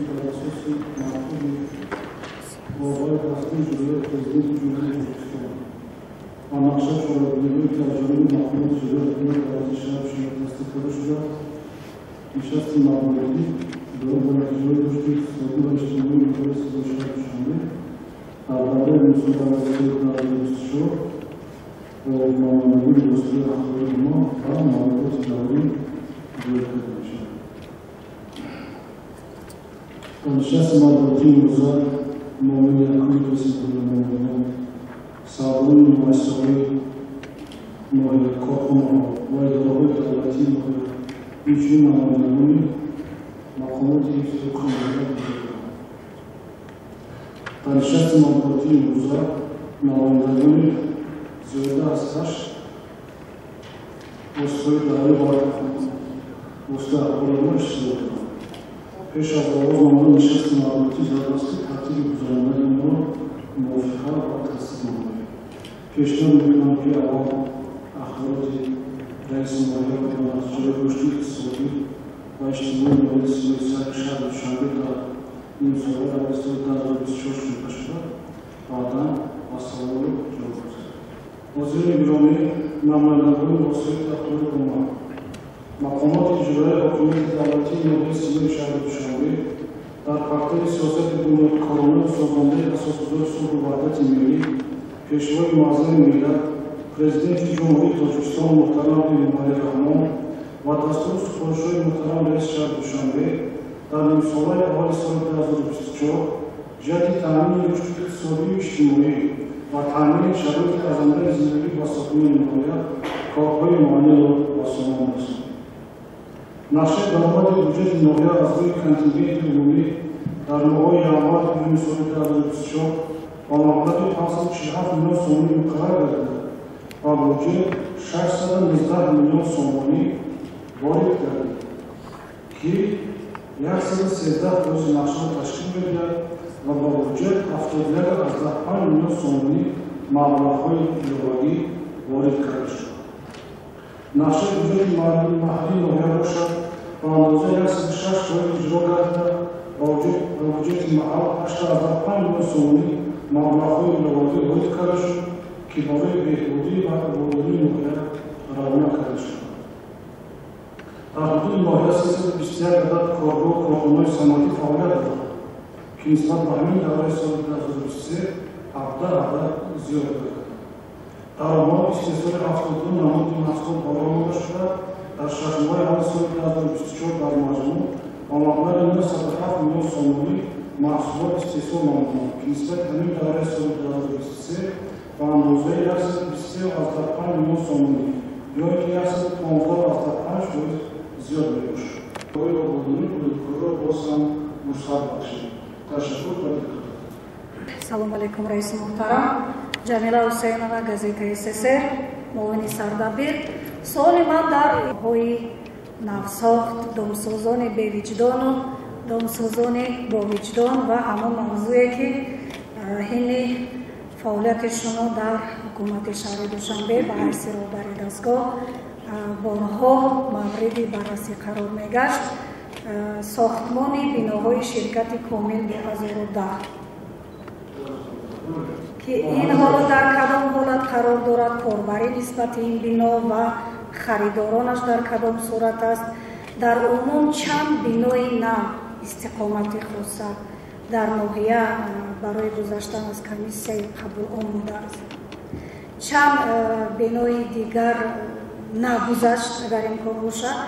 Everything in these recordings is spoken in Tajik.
дар асоси мактуби роҳбари дафтари иҷроияи Президенти Ҷумҳурии Тоҷикистон ва нақшаи чорабиниҳое, ки аз ҷониби мақомоти иҷроияи ҳокимияти давлатии шаҳри Душанбе тасдиқ карда шудааст, нишасти матбуотӣ доир ба натиҷаҳои рушди иқтисодӣ ва иҷтимоии ноҳияи Синои шаҳри Душанбе дар давраи нимсолаи соли 2024 бо намояндагони воситаи ахбори омма ва матбуоти даврӣ доир карда мешавад. Дар нишасти матбуотии имрӯза муовини якуми раиси ноҳия, сардорони муассисаҳои ноҳия, корхонаҳо ва идораҳои давлатии ноҳия, инчунин намояндагони мақомоти ҳифзи ҳуқуқи ноҳия ҳузур доранд. Дар нишасти матбуотии имрӯза намояндагони зиёда аз 8 воситаҳои даврӣ ва воситаи ахбори омма иштирок доранд. Пеш аз оғоз намудани нишасти матбуотӣ зарур аст, ки тартиби гузарондани онро мувофиқа ва тасдиқ намоем. Пешниҳод мекунам, ки аввал ахбороти раиси ноҳия ва натиҷаҳои рушди иқтисодӣ ва иҷтимоии ноҳияи Синои шаҳри Душанбе дар нимсолаи аввали соли 2024 шунида шуда, баъдан ба саволу ҷавоб гузарем. Ҳозирини гиромӣ, намояндагони воситаи ахбори омма, мақомоти иҷроияи ҳокимияти давлатии ноҳияи Синои шаҳри Душанбе дар партави сиёсати бунёдкоронаю созандаи асосгузори сулҳу ваҳдати миллӣ, Пешвои муаззами миллат, Президенти Ҷумҳурии Тоҷикистон муҳтарам Эмомалӣ Раҳмон ва дастуру супоришҳои муҳтарам раиси шаҳри Душанбе дар нимсолаи аввали соли 2024 ҷиҳати таъмини рушди иқтисодию иҷтимоӣ ва таъмини шароити арзандаи зиндагӣ ба сокинони ноҳия корҳои муайянро ба сомон расонд. Нақшаи даромади буҷети ноҳия аз рӯи контингенти умумӣ дар моҳҳои январ июни соли 2024 ба маблағи 547 миллион сомонӣ муқаррар гардида, ба буҷет 619 миллион сомонӣ ворид гардид, ки 113% нақшаро ташкил медиҳад ва ба буҷет 71,5 миллион сомонӣ маблағҳои иловагӣ ворид карда шуд. Нақшаи буҷети маҳаллии ноҳия бошад, ба андозаи 106% иҷро гардида, ба буҷети маҳал 8,5 миллион сомонӣ маблағҳои иловагӣ ворид карда шуд, ки барои беҳбудӣ ва ободонии ноҳия равона карда шуд. Дар ҳудуди ноҳия 321 адад коргоҳу корхонаҳои саноатӣ фаъолият доранд, ки нисбат ба ҳамин давраи соли 2023 17 адад зиёд гардид. Дар онҳо истеҳсоли 72 намуди маҳсулот ба роҳ монда шуда, дар 6 моҳи аввали соли 2024 дар маҷмӯъ ба маблағи 907 миллион сомонӣ маҳсулот истеҳсол намуданд, ки нисбати ҳамин давраи соли 2023 ба андозаи 123,5 миллион сомонӣ ё ки 115,5% зиёд мебошад. Барои ободонӣ бунёдкориро боз ҳам вусъат бахшид. Ташаккур ба диққат. Салому алайкум, раиси муҳтарам. Ҷамила Ҳусейнова, газетаи СССР, муовини сардабир. Суоли ман дар ҳои навсохт, домсозони бевиҷдону домсозони бовиҷдон ва ҳамон мавзӯе, ки ҳини фаъолияти шумо дар ҳукумати шаҳри Душанбе ба ҳайси роҳбари дастгоҳ борҳо мавриди баррасӣ қарор мегашт, сохтмони биноҳои ширкати Комил 2010, ки ин ҳоло дар кадом ҳолат қарор дорад, корбарӣ нисбати ин бино ва харидоронаш дар кадом сурат аст, дар умум чанд бинои нав истиқомати хоса дар ноҳия барои гузаштан аз комиссияи қабул омодааст, чанд бинои дигар нагузашт, агар имкон бошад,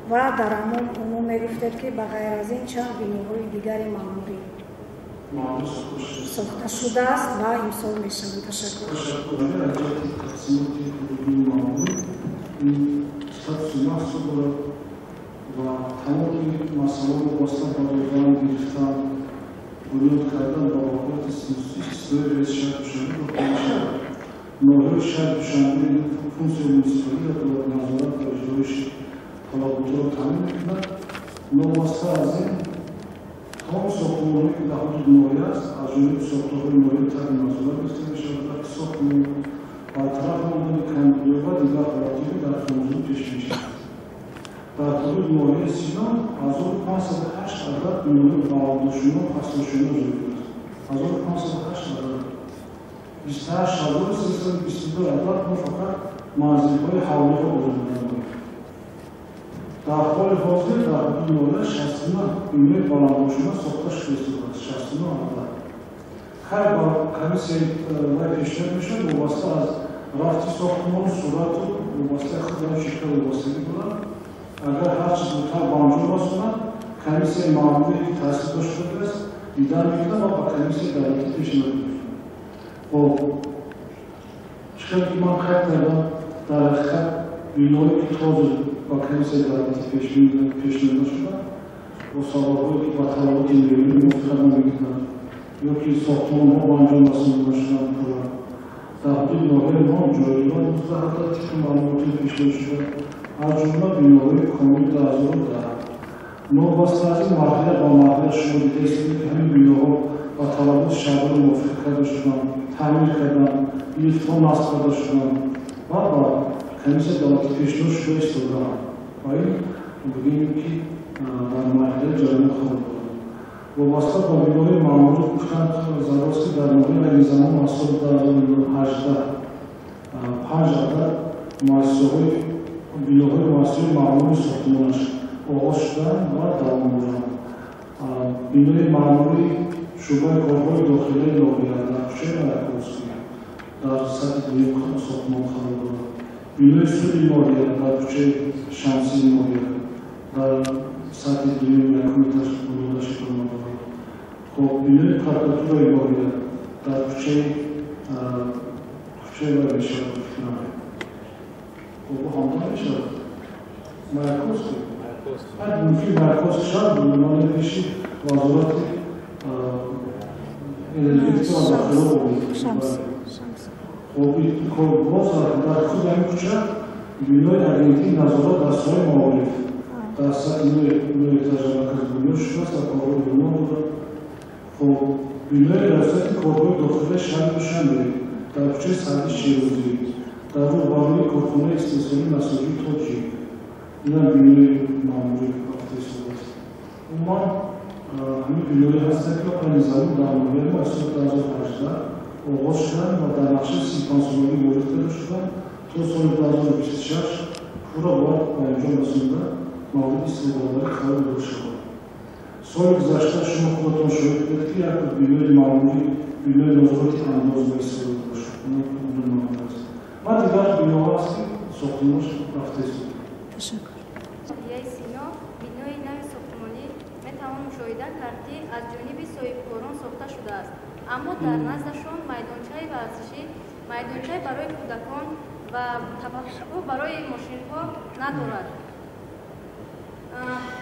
ва дар ҳамон умум мегуфтед, ки ба ғайр аз ин чанд биноҳои дигари маъмурӣ сохта шудааст ва имсол мешаванд. Ташаккур. Ташаккур. Аз ҷиҳати тақсимоти ҳудудии маъмурӣ ин статуси махсус дорад ва тамоми масъалаҳо вобаста ба додан, гирифтан, бунёд кардан ба ваколати истисноии раиси шаҳри Душанбе дода мешавад. Ноҳияи шаҳри Душанбе функсияи муниципалиро дорад, назорат ва иҷрои талаботро таъмин мекунад. Новобаста аз ин, тамоми сохтмонҳое, ки дар ҳудуди ноҳия аст, аз ҷониби сохторҳои ноҳия таҳти назорат гирифта мешавад ва сохтмон, бартараф намудани камбудиҳо ва дигар ҳолатҳое, ки дар қонунгузорӣ пешбинӣ шудааст. Дар ҳудуди ноҳияи Сино 1508 адад бинои баландошёна пастошёна ҷойгир аст. 1508 адад. 28322 адад мо фақат манзилҳои ҳавлиҳо дорем. Дар ҳоли ҳозир дар ҳудуди ноҳия 69 бинои баландошёна сохта шуда истодааст. 69 адад. Кай ба комиссияи вай пешниҳод мешавад, вобаста аз рафти сохтмон, сурату вобаста худ ширкат вобастагӣ дорад. Агар ҳарчи зудтар ба анҷом расонад, комиссияи маъмурие ки таъсис дошта шудааст, дидан мекунад ва ба комиссияи давлатӣ пешниҳод мекунад. Хоб, чӣ хел ки ман қайд кардам, дар ҳақиқат биноҳое ки то ҳозир ба комиссияи давлатӣ пешниҳод нашуданд, бо сабабҳое ки ба талаботи меъёрӣ мувофиқат намекунанд ё ки сохтмонҳо ба анҷом расонида нашуданд пурра. Дар ҳудуди ноҳияи мо ҷойгир 19 адад тибқи маълумоти пешниҳод шуда, аз ҷумла биноҳои комил 2010. Новобаста аз ин, марҳила ба марҳила шумо дида истодед, ки ҳамин биноҳо ба талаботи шаҳрдорӣ мувофиқ карда шуданд, таъмир карданд, лифтҳо насб карда шуданд ва ба комиссияи давлатӣ пешниҳод шуда истодаанд. Ва ин бигӯем, ки дар марҳилаи ҷараён қарор дорад. Вобаста ба биноҳои маъмурӣ гуфтан зарур аст, ки дар ноҳияи айни замон аз соли 2018 5 адад муассисаҳои биноҳои муассисаҳои маъмурии сохтмонаш оғоз шуданд ва давом доранд. Бинои маъмурии шӯъбаи корҳои дохилии ноҳия дар кӯчаи Маяковский дар сатҳи дуюм сохтмон қарор дорад. Бинои суди ноҳия дар кӯчаи Шамсии ноҳия дар сатҳи дуюм якум этаж бунёдаш идома дорад. Хоб, бинои прокуратураи ноҳия дар кӯчаи вай мешавад, хоб, ҳамда мешавад Маяковский. Мумкин Маяковский шавад, ман пеши вазорати энергетика ва дохило. Хоб, боз дар худи ҳамин кӯча бинои агентии назорат дар соҳаи маориф дар сатҳи нӯҳ этажа марказ бунёд шудааст ва корҳои бино дорад. Хоб, бинои раёсати корҳои дохилии шаҳри Душанбе дар кӯчаи Саъди Шерозӣ дар рӯбарӯи корхонаи истеҳсолии насоҷии Тоҷик, инам бинои маъмурӣ рафта истодааст. Умуман ҳамин биноҳое ҳастанд, ки айни замон дар ноҳияи мо аз соли 2018 оғоз шуданд ва дар нақшаи 35-солагӣ ворид карда шуданд. То соли 2026 пурра бояд ба анҷом расонда мавриди истифодабарӣ қарор дода шавад. Соли гузашта шумо худатон шоҳид будед, ки як бинои маъмурӣ, бинои назорати андоз ба истифода дода шуд. Ва дигар биноҳо аст, ки сохтмонаш рафта истода. Ташаккур. Ноҳияи Сино бинои нави сохтмонӣ метавон мушоҳида кард, ки аз ҷониби соҳибкорон сохта шудааст, аммо дар наздашон майдончаи варзишӣ, майдончаи барои кӯдакон ва таваққуфгоҳ барои мошинҳо надорад.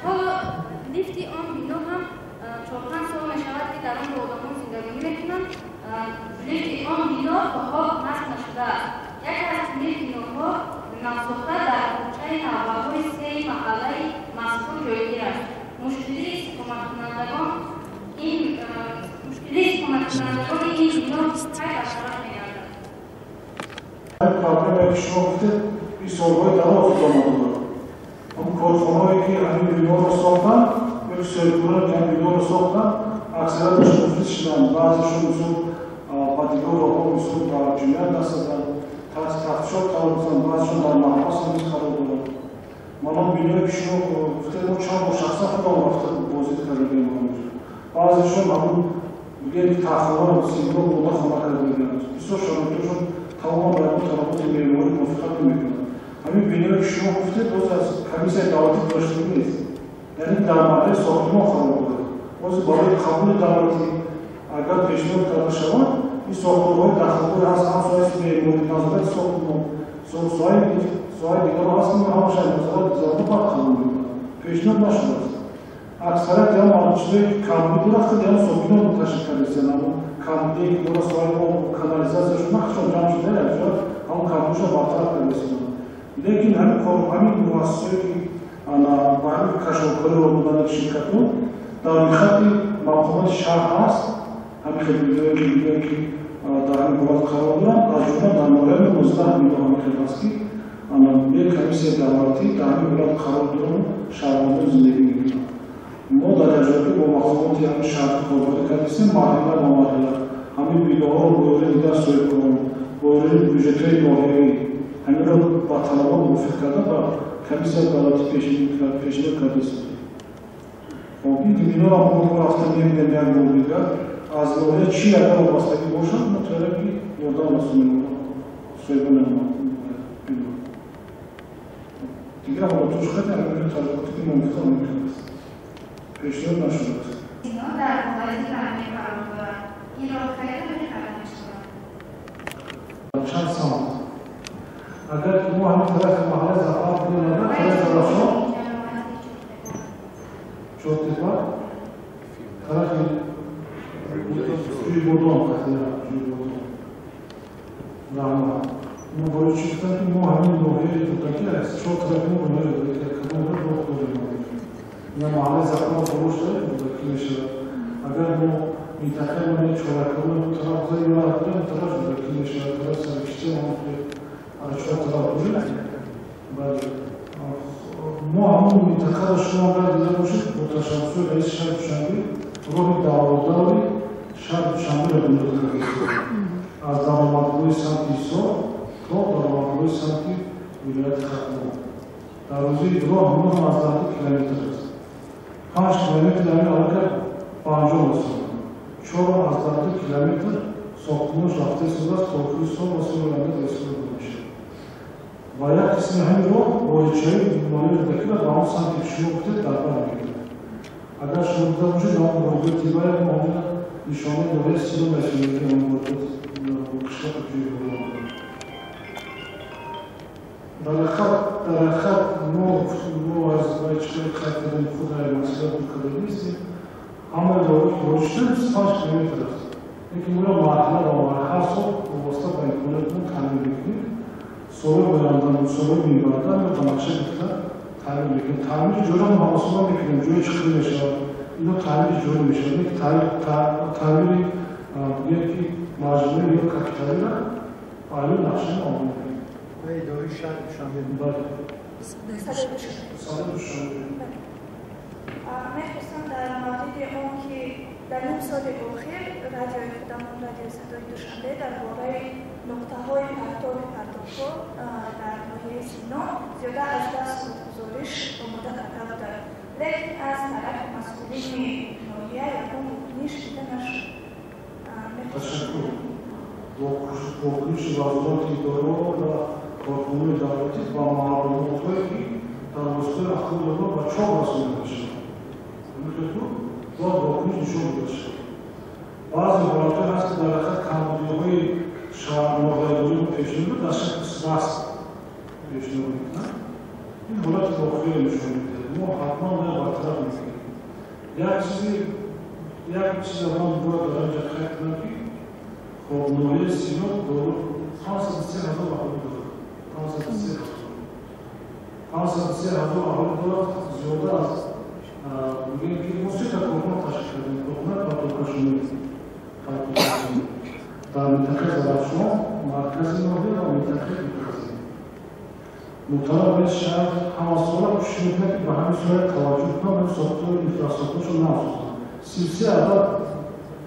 Ҳоло лифти он бино ҳам 4-5 сол мешавад, ки дар он ҷо одамон зиндагонӣ мекунанд. Лифти он бино то ҳол насб нашудааст. Яке аз чунин биноҳо навсохта дар кӯчаи навбаҳои сеи маҳаллаи мазкур ҷойгир аст. Мушкилии истиқоматкунандагони ин бино кай бартараф мегардад? Проблемае, ки шумо гуфтед, ин солҳои дароз идома дорад. Ҳамн корхонаҳое, ки ҳамин биноро сохтанд, ё соҳибкорон, ки ҳамин биноро сохтанд, аксарияташон муфлис шуданд. Баъзешон мисол ба дигар роҳҳо, мисол ба ҷиноят даст заданд, таҳти тафтишот қарор доданд, баъзешон дар маҳбас ҳам қарор доранд. Манон биное, ки шумо гуфтед, мо чанд бор шахсан худам рафта боздид кардагием ҳамонҷо. Баъзешон ҳамун бигӯем, ки таҳхонаро симро монда хона кардагианд. Бисёр шароитошон тамоман ба ягон талаботи меъморӣ мувофиқат намекунад. Ҳамин биное, ки шумо гуфтед, боз аз комиссияи давлатӣ гузаштагӣ нест. Яъне дар марҳилаи сохтмон қарор дорад. Боз барои қабули давлатӣ агар пешниҳод карда шавад, ин сохторҳои дахлдор ҳаст, ҳам соҳаи меъморӣ, назорати сохтмон, соҳаи лифт, соҳаи дигарро ҳаст, ки ҳамаша назорат гузаронда баъд қабул мекунад. Пешниҳод нашудааст. Аксарияти ҳам чизое, ки камбудӣ дорад, худи ҳам сокинон муташкил кардастанд. Ҳамон камбудие, ки дорад соҳаи об, канализатсияшон нақшон ҷамъ шуда, якҷоя ҳамон камбудиашон бартараф кардастанд. Лекин ҳамин кор, ҳамин муассисое, ки ба ҳамин кашолкорӣ роҳ додани ширкатҳо дар рӯйхати мақомоти шаҳр ҳаст, ҳамин хел биное, ки мегӯянд, ки дар ҳамин ҳолат қарор доранд, аз ҷумла дар ноҳияи 19 бино ҳамин хел аст, ки Бе комиссияи давлатӣ дар ҳамин вилоят қарор доранд, шаҳрвандон зиндагӣ мекунанд. Мо дар якҷоягӣ бо мақомоти ҳамин шаҳр корбарӣ кардастем, марҳила ба марҳила ҳамин биноҳоро бо ёрии дигар соҳибкорон, бо ёрии бюҷетҳои ноҳиявӣ ҳаминро ба талабот мувофиқ карда ба комиссияи давлатӣ пешниҳод кардастем. Хоб, ин биноро мо рафта мебинем як бор дигар, аз ноҳия чӣ агар вобастагӣ бошад, мо тайёрем ки ёрдам расонем соҳибони бино. Дигар ҳолатҳош хеле ҳамин таҷрибаоте ки мо гуфтам мумкин аст. Пешниҳод нашудааст. Бино дар ҳолати таъмир қарор дорад. Инро хайр намекарда мешавад. Чанд самт. Агар ки мо ҳамин тарафи маҳалла Зафар кунем, агар тарафи Зарафшон, Чортепа, тарафи Ҷӯйбодон, Ҷӯйбодон. Раҳмат. Мо бояд чӣ гуфтам, ки мо ҳамин ноҳияи Рӯдакӣ аст, чор тарафи мо ноҳияи Рӯдакӣ, кадом роҳ дорем? На маҳаллаи Зафар болош дорем, Рӯдакӣ мешавад. Агар мо минтақаи мо чоракаро тараф гузарем, ё рафтем, тараф Рӯдакӣ мешавад, тараф Саркиштӣ ҳам чор тараф дорем. Бале. Мо ҳамон минтақаро шумо агар дида бошед, бо ташаббуси раиси шаҳри Душанбе роҳи давродаври шаҳри Душанберо бунёд кардастем. Аз даромадгоҳи самти Ҳисор то даромадгоҳи самти вилояти Хатлон. Дарозии роҳ 9,2 километр аст. 5 километр ҳамин аллакай ба анҷом расонда. 4,2 километр сохтмонаш рафта истодааст, то охири сол ва соли оянда ба истифода дода мешавад. Ва як қисми ҳамин роҳ воридшавии ноҳияи Рӯдакиро ба он самте ки шумо гуфтед дар бар мегирад. Агар шумо дида бошед, дар он боргоҳи Тибая мо онҷо нишонаи ноҳияи Сино мешавем, ки он боргоҳ қишлоқи Ҷӯйбодон. Дар ҳақиқат мо аз чӣ қайд кардем, худ масъала буд карда нестем. Ҳамаи роҳҳое ки ворид шудем 25 километр аст. Лекин моро марҳила ба марҳила ҳар сол вобаста ба имкониятмон таъмир мекунем. Солҳои оянда, солҳои минбаъда мо ба нақша гирифта таъмир мекунем. Таъмири ҷойро мо ҳамасола мекунем, ҷои чиқирӣ мешавад, ино таъмири ҷойӣ мешавад. Лекин таъмири бигӯем ки маҷмӯи ё капиталиро айни нақша мо омода мекунем. Идораи шаҳри Душанбе. Бале. Садои Душанбе. Мехостам дар мавриди он ки дар ним соли охир радиои худамон, радиои Садои Душанбе, дар бораи нуқтаҳои партоби партовҳо дар ноҳияи Сино зиёда аз 10 гузориш омода карда буданд. Лекин аз тарафи масъулини ноҳия ягон вокуниш дида нашуд. Ташаккур. Вокуниши вазорати идораҳо ва корхонаҳои давлатӣ ба маълумотҳое ки дар воситаи ахбори омма ба чоп расонида мешавад. Ҳамин бояд вокуниш нишон дода шавад. Баъзе ҳолатҳое ҳаст, ки дар ҳақиқат камбудиҳои ноҳиядориро пешниҳод дар шакли расм пешниҳод мекунанд. Ин ҳолати воқеиро нишон медиҳад. Мо ҳатман бояд бартараф мекунем. Як чиза ман бояд дар инҷа қайд кунам, ки хоб ноҳияи Сино 503 ҳазор аҳолӣ дорад. 503 ҳазор. 503 ҳазор аҳолӣ дорад, зиёда аз мегӯем ки мо сета корхона ташкил кардем. Корхонаи партовкашонӣ, партовкашонӣ дар минтақаи Зарафшон, маркази ноҳия ва минтақаи марказӣ. Муҳтарам раиси шаҳр ҳамасола кӯшиш мекунад, ки ба ҳамин соҳа таваҷҷӯҳ кунад ва сохтори инфраструктурашро нав созад. 33 адад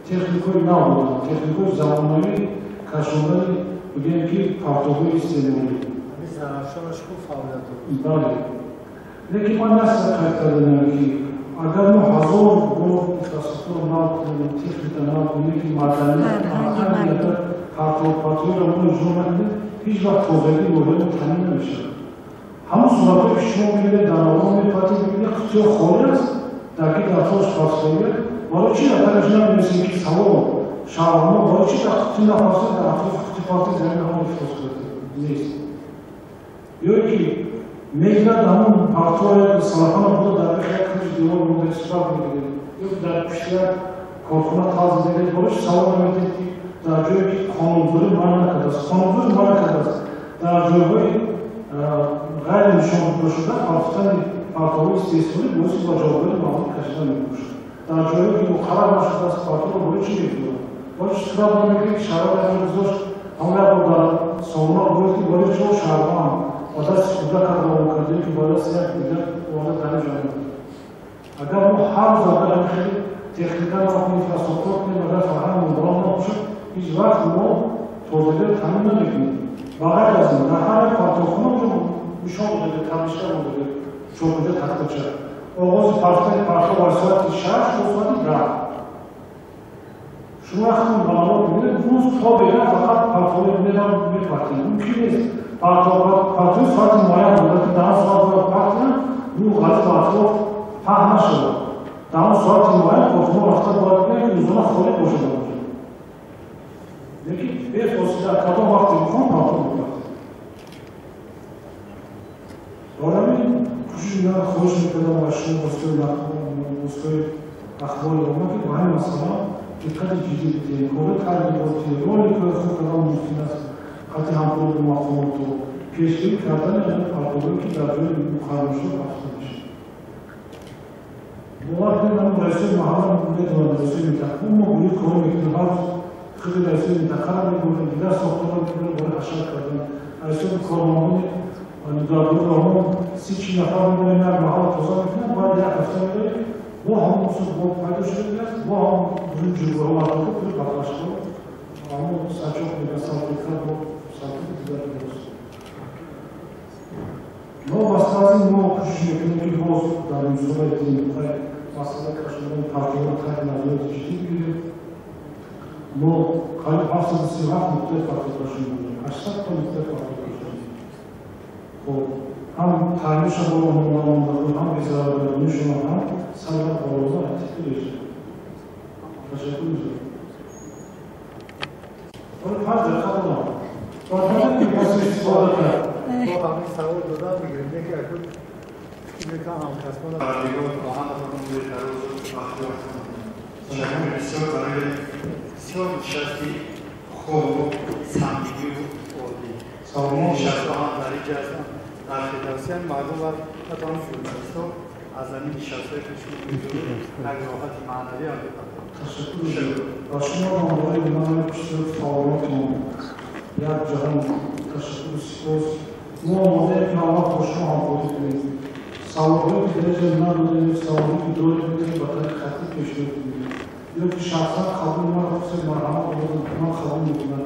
техникаҳои нав доранд, техникаҳои замонавӣ кашондани бигӯем ки партовҳои истеъмолӣ. Ҳамин Зарафшонаш хуб фаъолият дорад. Бале. Лекин ман наста қайд карданам, ки агар мо 1000 бор инфраструктура нав кунем, техника нав кунем, ки маданият партовпартовиро мо иҷро накунем, ҳеҷ вақт тозагии ноҳиямо таъмин намешавад. Ҳамон суратҳое ки шумо мебинед, дар навор мепартед, мебинед қутиҳо холӣ аст, дар ки дар тош партофтагия. Барои чӣ агар намедонистем ки савол шаҳрвандон барои чӣ дар қутӣ напартофт, дар атрофи қутӣ партофт, замин ҳамон ифлос карда нест. Ё ки мегирад ҳамон партоя салафана буда дар як кунҷи девор монда сурат мегиред, ё ки дар пушти як корхона таз мегиред. Барои чӣ савол намедиҳед, ки дар ҷое ки қонунгузорӣ манъ накардааст, қонунгузорӣ манъ кардааст, дар ҷойҳои ғайри нишондодашуда партофтани партовҳои истеҳсолӣ боиси ба ҷавобгарии мавзӯъ кашида мебошад. Дар ҷойҳое ки муқаррар нашудааст, партовро барои чӣ мегузоранд? Барои чӣ сурат намегиред, ки шаҳрванд як ҷо гузошт, ҳамон як бор дар сомона гуфт, ки барои чӣ шаҳрванд ба дасти кӯдак равон кардем, ки ба дасти як дигар оварда дар ин ҷо омад. Агар мо ҳар рӯз агар ҳамин хеле техникаро инфраструктура кунем, агар фарҳанги боло набошад, ҳеҷ вақт мо тозагиро таъмин намекунем. Ба ғайр аз ин, дар ҳар як партовхона онҷо нишон дода, табличка монда, чоркунҷа тахтача. Оғози партои партов аз соати 6 то соати 10. Шумо вақте ба навор мебинед, рӯз то бега фақат партовҳои мерам мепартем. Мумкин нест. Партои соати муайян буда, ки дар он соат бояд партиям, ӯ ғалат ба атроф паҳн нашавад. Дар он соати муайян корхона рафта бояд бинад, ки рӯзона холӣ бошад он ҷо. Лекин бефосила кадом вақте бихоҳам партов мепартем. Барои кӯшиш мекардам, хоҳиш мекардам аз шумо воситаи ахбори омма, ки ба ҳамин масъала диққати ҷиддӣ бидиҳем. Кори тарғиботӣ, роликҳои хуб кардан мумкин аст, қатъи ҳамкорӣ бо мақомотҳо, пешгирӣ кардани ҳамин партовҳое, ки дар ҷои муқарраршуда партофта мешавад. Бовар кунед, ҳамин раисои маҳалла медонанд, раисои минтақа. Мо гурӯҳи корӣ мекунем, ҳар рӯз худи раисои минтақаро мебурем, дигар сохторро мебурем барои ҳашар кардан. Раисои кормандони нигаҳдорро мо 30-40 нафар мебарем, як маҳалла тоза мекунем, баъд як ҳафта мебарем, бо ҳамон усул бо пайдо шудааст, бо ҳамон гурӯҳи ҷурбаҳо артоку пули бақлашҳо, ҳамон сачоқ мега, салфетка бо салфетки дигар дуруст. Новобаста аз ин мо кӯшиш мекунем, ки боз дар имсолаи дин масъалаи кашидани партовҳоро таҳти назорати ҷиддӣ бигирем. Мо қариб 737 нуқтаи партовкашонӣ дорем, 800 та нуқтаи партовкашонӣ. Хоб, ҳам таъмирша бо омода, ҳам безараргардонишона, ҳам сарват баровардан аз типи режим. Ташаккур мекунам. Барои 5 дақиқа додам. Баъд ки боз истифода кард. Мо ҳамин савол додам, мегирем, ки акун мекам ҳамкасбона ба ҳаматон умри дарозу бахтиёр. Ташаккур бисёр барои бисёр нишасти хубу самимию оддӣ. Нишастҳо ҳам дар инҷа ҳастанд, дар Федератсияи мардум ва ҳатто ҳам журналистҳо аз ҳамин нишастҳое, ки шумо мегузоред, як роҳати маънавӣ ҳам мепардозанд. Ташаккур. Ба шумо ҳамроҳи ман иштироки фаъолиятон як ҷаҳон ташаккуру сипос. Мо омодаем, ки ҳамвақт бо шумо ҳамкорӣ кунем. Саволҳое, ки дар инҷа надодем, саволҳое, ки дорем, метавонем ба тариқи хаттӣ пешниҳод кунем. Ё ки шахсан қабули маро хусусан марҳамат омода, ман қабул мекунам.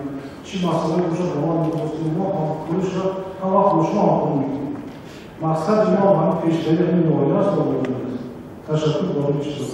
Чӣ масъалае бошад, ба ман мепурсед, мо ҳамкоришро ҳамвақт бо шумо ҳамкорӣ мекунем. Мақсади мо ҳамин пешбарии ҳамин ноҳия аст ва. Ташаккур барои иштирок.